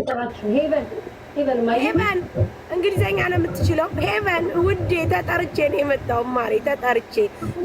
እየጠራችሁ ሄቨን፣ ሄቨን ማይ። ሄቨን እንግሊዘኛ ነው የምትችለው። ሄቨን ውዴ፣ ተጠርቼ ነው የመጣው ማሬ፣ ተጠርቼ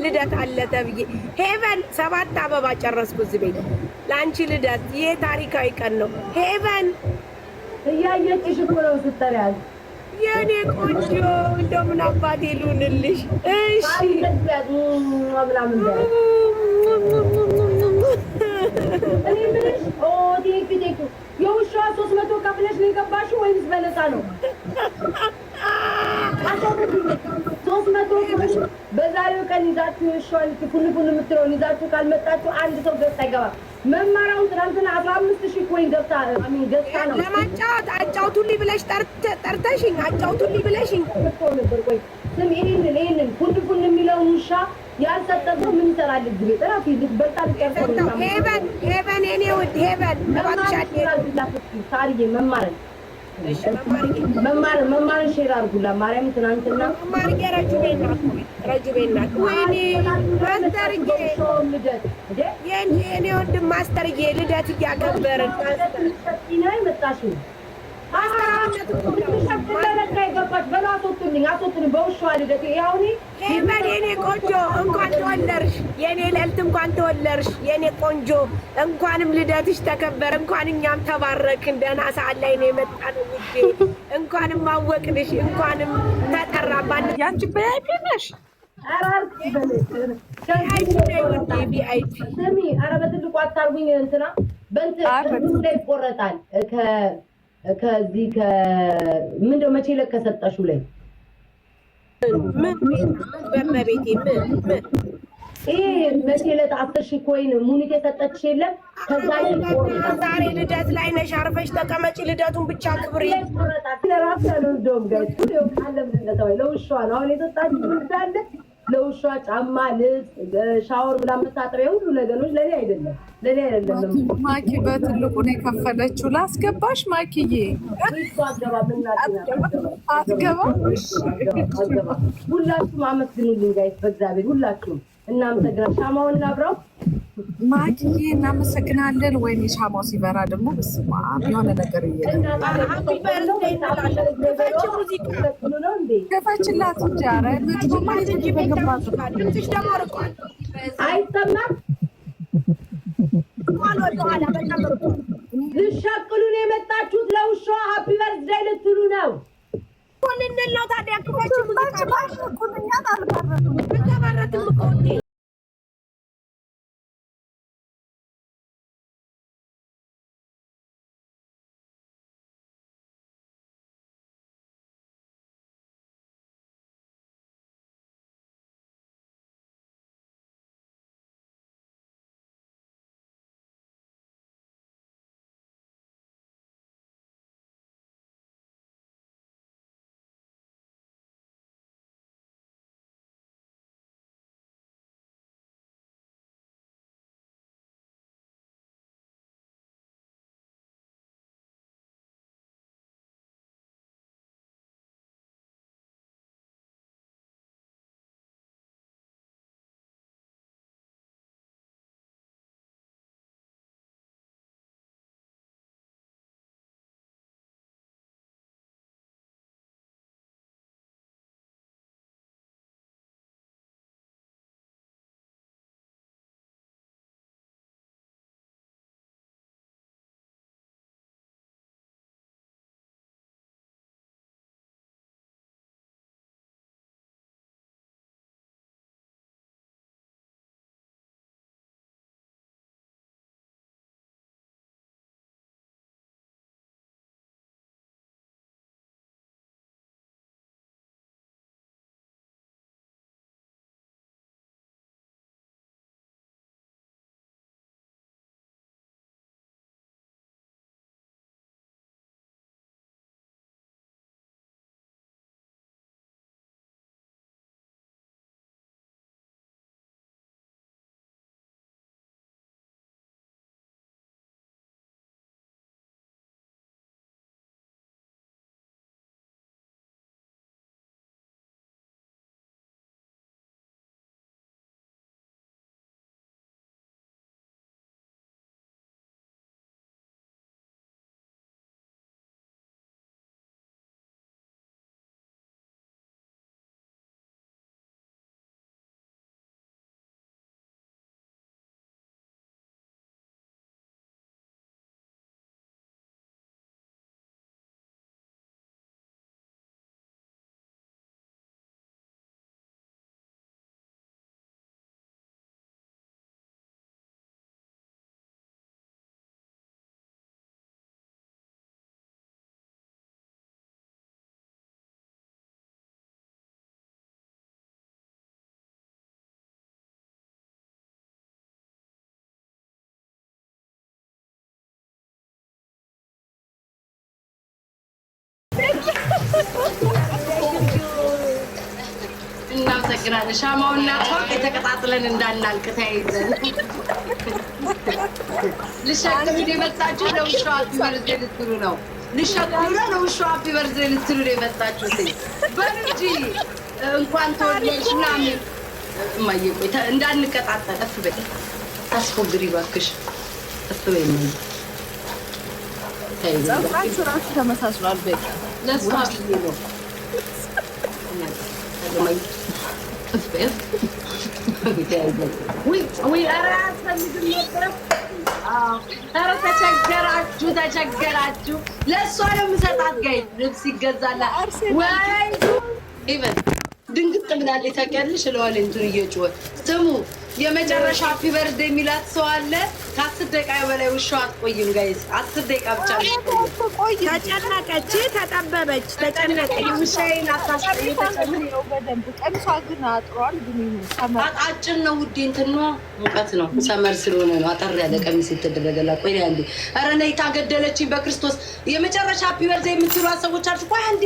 ልደት አለ ተብዬ። ሄቨን፣ ሰባት አበባ ጨረስኩ እዚህ ቤት ለአንቺ ልደት። ይሄ ታሪካዊ ቀን ነው። ሄቨን። እያየችሽ እኮ ነው ስትጠሪያት። የኔ ቆንጆ፣ እንደው ምን አባቴ ልሁንልሽ? እሺ። ምናምን በያት። እኔ የምልሽ፣ oh, thank you, thank you። የውሻዋ 300 ከፍለሽ ነው የገባሽው ወይምስ በነፃ ነው? 300 በዛሬው ቀን ይዛችሁ የውሻዋን ፉን ፉን የምትለውን ይዛችሁ ካልመጣችሁ አንድ ሰው ገዝታ አይገባም። መማሪያውን ትናንትና 15,000 coin ገብታ አሚን ገዝታ ነው። ለማጫወት አጫውቱልኝ ብለሽ ጠርተሽኝ፣ አጫውቱልኝ ብለሽኝ ነበር። ቆይ ስም፣ ይሄንን ፉን ፉን የሚለውን ውሻ ያልሰጠ ሰው ምን ይሰራል እዚህ ቤት? እራሱ ልትበልጣ ልትቀርሰው። ሄቨን፣ ሄቨን፣ የኔ ውድ ሄቨን፣ እባክሽ አንዴ። ሳርዬ፣ መማርን እሺ መማርዬ። መማርን መማርን share አድርጉላ። ማርያም ትናንትና መማርዬ፣ ረጁ ቤት ናት፣ ረጁ ቤት ናት። ወይኔ ማስተርዬ። ልደት እንዴ! የኔ ወንድም ማስተርዬ፣ ልደት እያከበርን ማስተር። ነው የመጣሽው። ማስተርነት እኮ ነው። ለካ የገባች በለው። አስወጡልኝ፣ አስወጡልኝ በውሻዋ ልደት ያው እኔ ሄቨን የኔ ቆንጆ፣ እንኳን ተወለድሽ። የኔ ልዕልት፣ እንኳን ተወለድሽ። የኔ ቆንጆ፣ እንኳንም ልደትሽ ተከበረ። እንኳን እኛም ተባረክን። ደህና ሰዓት ላይ ነው የመጣነው ውዴ። እንኳንም አወቅንሽ፣ እንኳንም ተጠራባን። ያንቺ VIP ነሽ። VIP ነኝ ውዴ፣ VIP። ስሚ፣ ኧረ በትልቁ አታርጉኝ። እንትና በእንትን ላይ ይቆረጣል። ከዚህ ከምንድነው መቼ ዕለት ከሰጠሽው ላይ። ምን በመቤቴ ምን ምን? ይሄ መቼ ዕለት 10,000 coin ሙኒት የሰጠችሽ የለም? ከዛ ላይ ይቆረጣል። ዛሬ ልደት ላይ ነሽ፣ አርፈሽ ተቀመጪ። ልደቱን ብቻ ክብሪ። ይቆረጣል። ለራሱ ያልወስደውም guys፣ ካለ ለውሻዋ ነው አሁን የሰጣችሁ እንዳለ ለውሻ ጫማ፣ ልብስ፣ ሻወር ምናምን መታጠቢያ ሁሉ ነገሮች ለኔ አይደለም፣ ለኔ አይደለም። ማኪ በትልቁ ነው የከፈለችው። ላስገባሽ ማኪዬ? አትገባም? ሁላችሁም አመስግኑልኝ guys፣ በእግዚአብሔር ሁላችሁም እናመሰግናለን። ሻማውን እናብራው። ማኪዬ፣ እናመሰግናለን። ወይኔ ሻማው ሲበራ ደግሞ በስመ አብ የሆነ ነገር እየ Happy birthday እንላለን። ክፈቺ ሙዚቃ። ነው እንዴ? ክፈችላት እንጂ ኧረ ልጁማ። እንጂ ቤታ ሙዚቃ። ድምፅሽ ደግሞ ርቋል። አይሰማም። ርቋል፣ ወደኋላ በጣም ርቋል። ልሸቅሉ ነው የመጣችሁት? ለውሻዋ happy birthday ልትሉ ነው? ልንል ነው ታዲያ። ክፈቺ ሙዚቃ። አልተባረክም እኮ ውዴ። Thank you. እናመሰግናለን። ሻማውና ፎቅ የተቀጣጥለን እንዳናልቅ ተያይዘን ልሸክም የመጣችሁ ለውሻው happy birthday ልትሉ ነው። ልሸክም ነው፣ ለውሻው happy birthday ልትሉ ነው የመጣችሁት። በሉ እንጂ እንኳን ተወለድሽ ምናምን። እማዬ ቆይ እንዳንቀጣጠል እፍ በይ፣ አስፎግሪ እባክሽ፣ እፍ በይ እማዬ። ተያይዘን ፀጉራችሁ ራሱ ተመሳስሏል። በቃ ለእሷ ብዬ ነው። እማዬ እፍ በይ፣ እፍ። ተያይዘን ውይ ውይ፣ ኧረ አያስፈልግም ነበር። አዎ፣ ኧረ ተቸገራችሁ፣ ተቸገራችሁ። ለእሷ ነው የምሰጣት። Guys፣ ልብስ ይገዛላት ወይ even ድንግጥ ብላለች። ታውቂያለሽ እለዋለሁ እንትን እየጮኸ። ስሙ፣ የመጨረሻ happy birthday የሚላት ሰው አለ። ከ10 ደቂቃ በላይ ውሻው አትቆይም guys፣ 10 ደቂቃ ብቻ ነው የምትቆየው። ተጨነቀች፣ ተጠበበች፣ ተጨነቀች። ውሻዬን አታስቀኝ። በደንብ ቀሚሷ ግን አጥሯል። ግን ይሁን summer አጭር ነው ውዴ፣ እንትን ነዋ፣ ሙቀት ነው። Summer ስለሆነ ነው አጠር ያለ ቀሚስ የተደረገላት። ቆይ አንዴ፣ ኧረ ነይ ታገደለችኝ በክርስቶስ። የመጨረሻ happy birthday የምትሏት ሰዎች አልሽ። ቆይ አንዴ፣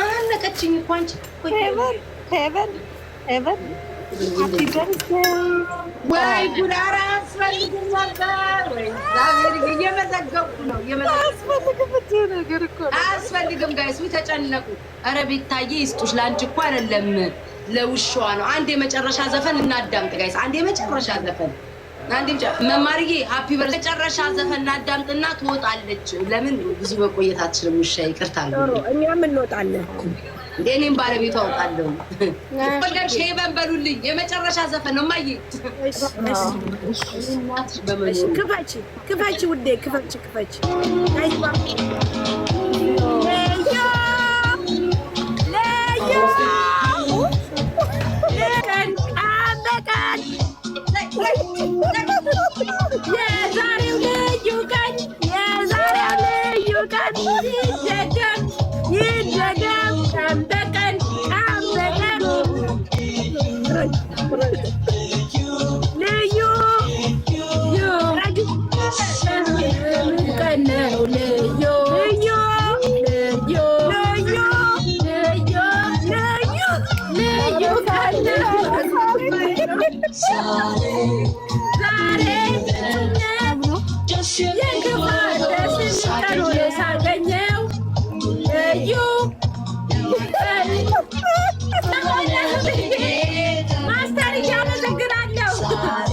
አነቀችኝ እኮ አንቺ። ቆይ ሄቨን ሄቨን ሄቨን happy birthday። ወይ ጉድ! ኧረ አያስፈልግም ነበር ወይ እግዚአብሔር። እየመዘገብኩ ነው፣ እየመዘገብኩ። አያስፈልግም እትይው ነገር እኮ ነው። አያስፈልግም guys፣ ውይ ተጨነቁ። ኧረ ቤታዬ ይስጡሽ፣ ለአንቺ እኮ አይደለም ለውሻዋ ነው። አንድ የመጨረሻ ዘፈን እናዳምጥ guys፣ አንድ የመጨረሻ ዘፈን፣ አንድ መማርዬ happy birthday መጨረሻ ዘፈን እናዳምጥና ትወጣለች። ለምን ብዙ መቆየት አትችልም ውሻ፣ ይቅርታ። ጥሩ፣ እኛም እንወጣለን። እንደ እኔም ባለቤቷ አውጣለሁ። ወለድሽ ሄቨን በሉልኝ። የመጨረሻ ዘፈን ነው እማዬ። እናትሽ በመኖሩ ክፈቺ፣ ክፈቺ ውዴ፣ ክፈቺ፣ ክፈቺ። ለዮ ለዮ ቀን በቀን የዛሬው ልዩ ቀን፣ የዛሬው ልዩ ቀን ይደገም ይደገም ቀን በቀን ቀን በቀን ልዩ ቀን ነው፣ ልዩ ልዩ ልዩ ልዩ ልዩ ልዩ ልዩ ቀን ነው ዛሬ። የክፋት ደስ ቀን ሆኖ ሳገኘው ልዩ ቀን ማስተር እያመሰግናለሁ።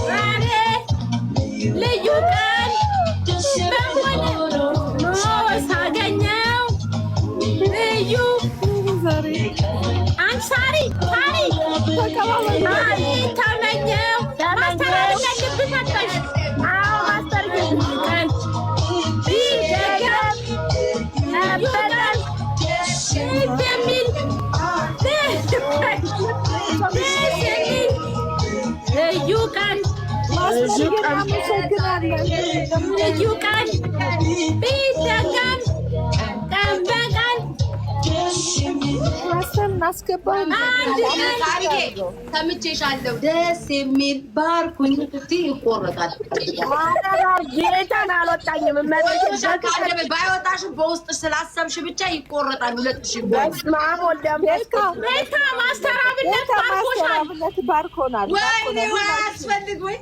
ዛሬ ልዩ ቀን በሆነ ሳገኘው ልዩ አንቺ ሳሪ ሳሪ ሳሪ ተመኘው ማስተር አብነት ልብ ሰጠሽ። አዎ ማስተር ቀን ቢደገም ልዩ ቀን ደስ የሚል ደስ የሚል ልዩ ቀን ልዩ ቀን ቢደገም ቀን በቀን ማስተር እናስገባ። አንድ ቀን ሳሪዬ ሰምቼሻለሁ። ደስ የሚል ባርኩኝ ስትይ ይቆረጣል። ጌታን አልወጣኝም። ባይወጣሽም በውስጥ ስላሰብሽ ብቻ ይቆረጣል። 2000 በስመ አብ ወልድ መንፈስ ቅዱስ። ቤታ ማስተር አብነት ባርኮሻል። አብነት ባርኮናል። ወይኔ ወይ አያስፈልግ ወይ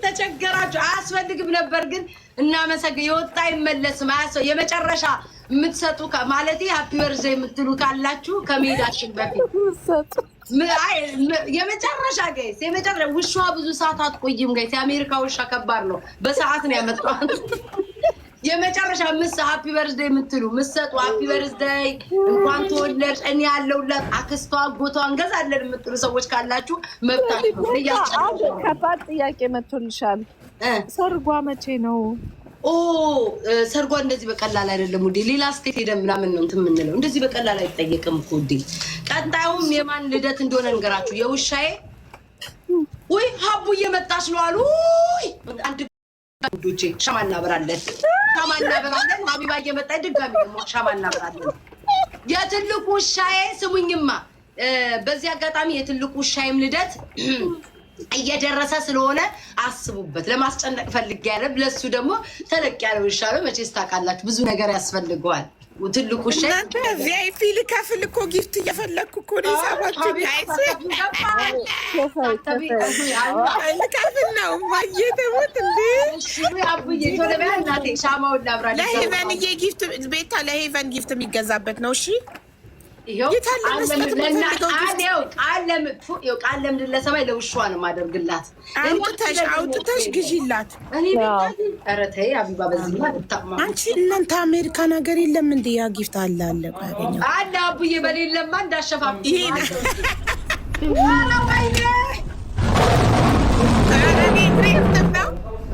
ተቸገራችሁ። አያስፈልግም ነበር ግን እናመሰግን። የወጣ አይመለስም። የመጨረሻ የምትሰጡ ማለት happy birthday የምትሉ ካላችሁ ከመሄዳችን በፊት የመጨረሻ guys፣ የመጨረሻ። ውሻዋ ብዙ ሰዓት አትቆይም guys። የአሜሪካ ውሻ ከባድ ነው። በሰዓት ነው ያመጣዋት። የመጨረሻ ምስ happy birthday የምትሉ ምሰጡ፣ happy birthday እንኳን ተወለድሽ እኔ ያለሁላት አክስቷ አጎቷ እንገዛለን የምትሉ ሰዎች ካላችሁ መብታችሁ ነው። ከባድ ጥያቄ መጥቶልሻል። ሰርጓ መቼ ነው? ኦ ሰርጓ እንደዚህ በቀላል አይደለም ውዴ። ሌላ state ሄደን ምናምን ነው እንትን የምንለው። እንደዚህ በቀላል አይጠየቅም እኮ ውዴ። ቀጣዩም የማን ልደት እንደሆነ ንገራችሁ። የውሻዬ። ውይ ሀቡ እየመጣች ነው አሉ። ውይ አንድ ውዶቼ ሻማ እናበራለን፣ ሻማ እናበራለን። ሀቢባ እየመጣች ድጋሚ ደግሞ ሻማ እናበራለን። የትልቁ ውሻዬ ስሙኝማ፣ በዚህ አጋጣሚ የትልቁ ውሻዬም ልደት እየደረሰ ስለሆነ አስቡበት። ለማስጨነቅ ፈልጌ ያለ ለሱ ደግሞ ተለቅ ያለ ውሻ ነው መቼስ ታውቃላችሁ፣ ብዙ ነገር ያስፈልገዋል። ትልቁ ውሻ። እናንተ VIP ልከፍል እኮ gift እየፈለግኩ እኮ ነው። የሳባችሁ guys፣ ልከፍል ነው። ማየተሙት እንዴ! አቡዬ ቶሎ በይ እናቴ፣ ሻማውን ላብራ። ለሄቨንዬ gift ቤታ፣ ለሄቨን gift የሚገዛበት ነው። እሺ። ይኸው። የት አለ መስጠት የምፈልገው gift? ቃል ለምድር ለሰማይ ለውሿ ነው የማደርግላት። አውጥተሽ አውጥተሽ ግዢላት። እኔ ቤታ፣ ኧረ ተይ አቢባ፣ በዚህማ ልታማ። አንቺ እናንተ አሜሪካን ሀገር የለም እንዴ? ያ gift አለ አለ እኮ ያገኘው። አለ አቡዬ፣ በሌለማ እንዳሸፋፍ። ይሄ ነው። ኧረ እኔ ግሬት ነው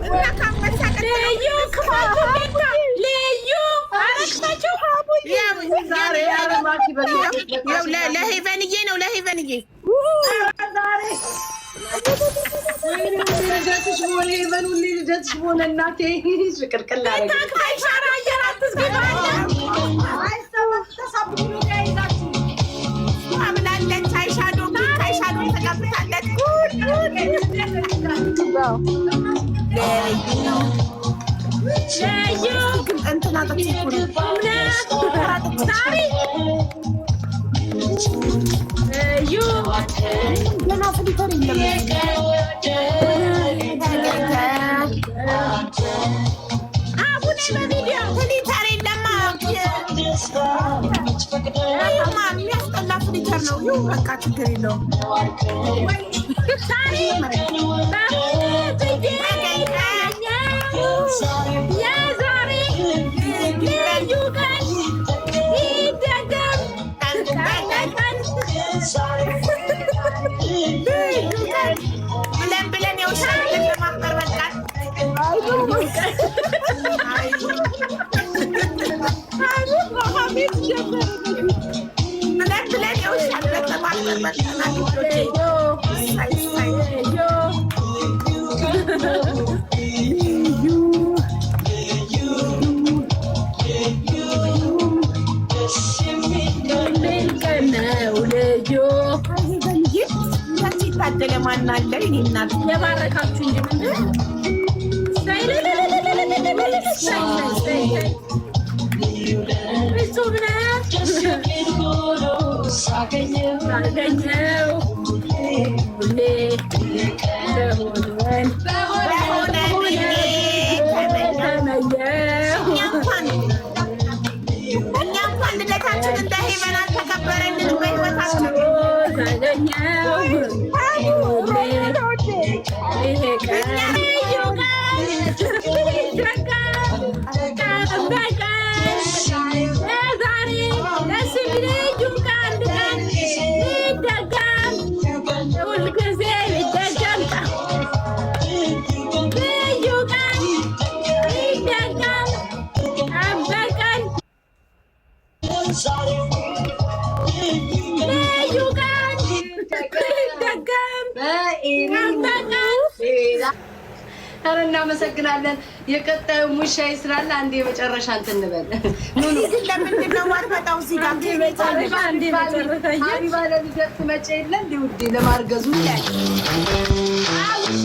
እና ከአንበሳ ቀጥሎ ልዩ ክፋቱ ቤታ ልዩ አረግታቸው። ዛሬ ኧረ ማኪ ያው ለሄቨንዬ ነው፣ ለሄቨንዬ። ዛሬ ወይኔ ልደትሽ በሆነ ሄቨን፣ ሁሌ ልደትሽ በሆነ እናቴ፣ ሽቅርቅል አደረገኝ። አይሻራ አየር አትዝግባለ። አይሰማም፣ ተሳብኩ ነው ተያይዛችሁ። ብላለች። Eyeshadow pink eyeshadow ተቀብታለች። ጉድ ጉድ! ልዩ ግን እንትን አጥቼ እኮ ነው። ዛሬ ልዩ ገና filter የለም። አቡነ በቪዲዮ። Filter የለማ። ይማ የሚያስጠላ filter ነው። ይሁ በቃ ችግር የለውም። ዛሬ በፍትዬ የዛሬ ልዩ ቀን ይደገም ቀን በቀን። ብለን ብለን የውሻ ልደት ለማክበር በቃን። ብለን ብለን የውሻ ልደት ለማክበር በቃን። ልጆቼ እሰይ እሰይ። ልዩ ምን ቀን ነው ልዩ። ሄቨንዬ እንዳንቺ የታደለ ማን አለ? የእኔ እናት። የባረካችሁ እንጂ ምንድን ነው? እሰይ እሰይ እሰይ እሰይ። ፍጹም ነው ሳገኘው ሁሌ በሆነን በሆነ ተመኘው። እኛ እንኳን ልደታችን እንደ ሄቨን አልተከበረልንም በህይወታችን። ሳገኘው ሁሌ ይሄ ቀን ልዩ ቀን ይደገም ቀን በቀን። የዛሬ ደስ የሚል ልዩ ቀን ቀን ይደገም ሁልጊዜ ይደገም ቀን ልዩ ቀን ይደገም ቀን በቀን ልዩ ቀን ይደገም ቀን በቀን። ኧረ እናመሰግናለን። የቀጣዩ ሙሻ ስላለ አንዴ የመጨረሻ እንትን እንበል። ኑኑ። ግን ለምንድን ነው የማትመጣው እዚህ ጋር? አንዴ መጨረሻ። ሀቢባ ለልደት ትመጪ የለ እንዴ ውዴ? ለማርገዙ ውሻ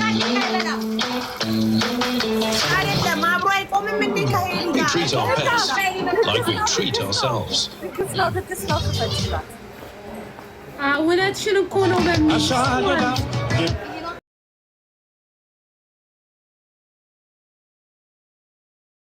አይበላም። አይደለም አብሮ አይቆምም እንዴ ከሄሉ We ጋር? treat our pets like we treat ourselves. ትክስ ነው፣ ትክስ ነው። ክፈችላት። እውነትሽን እኮ ነው በሚል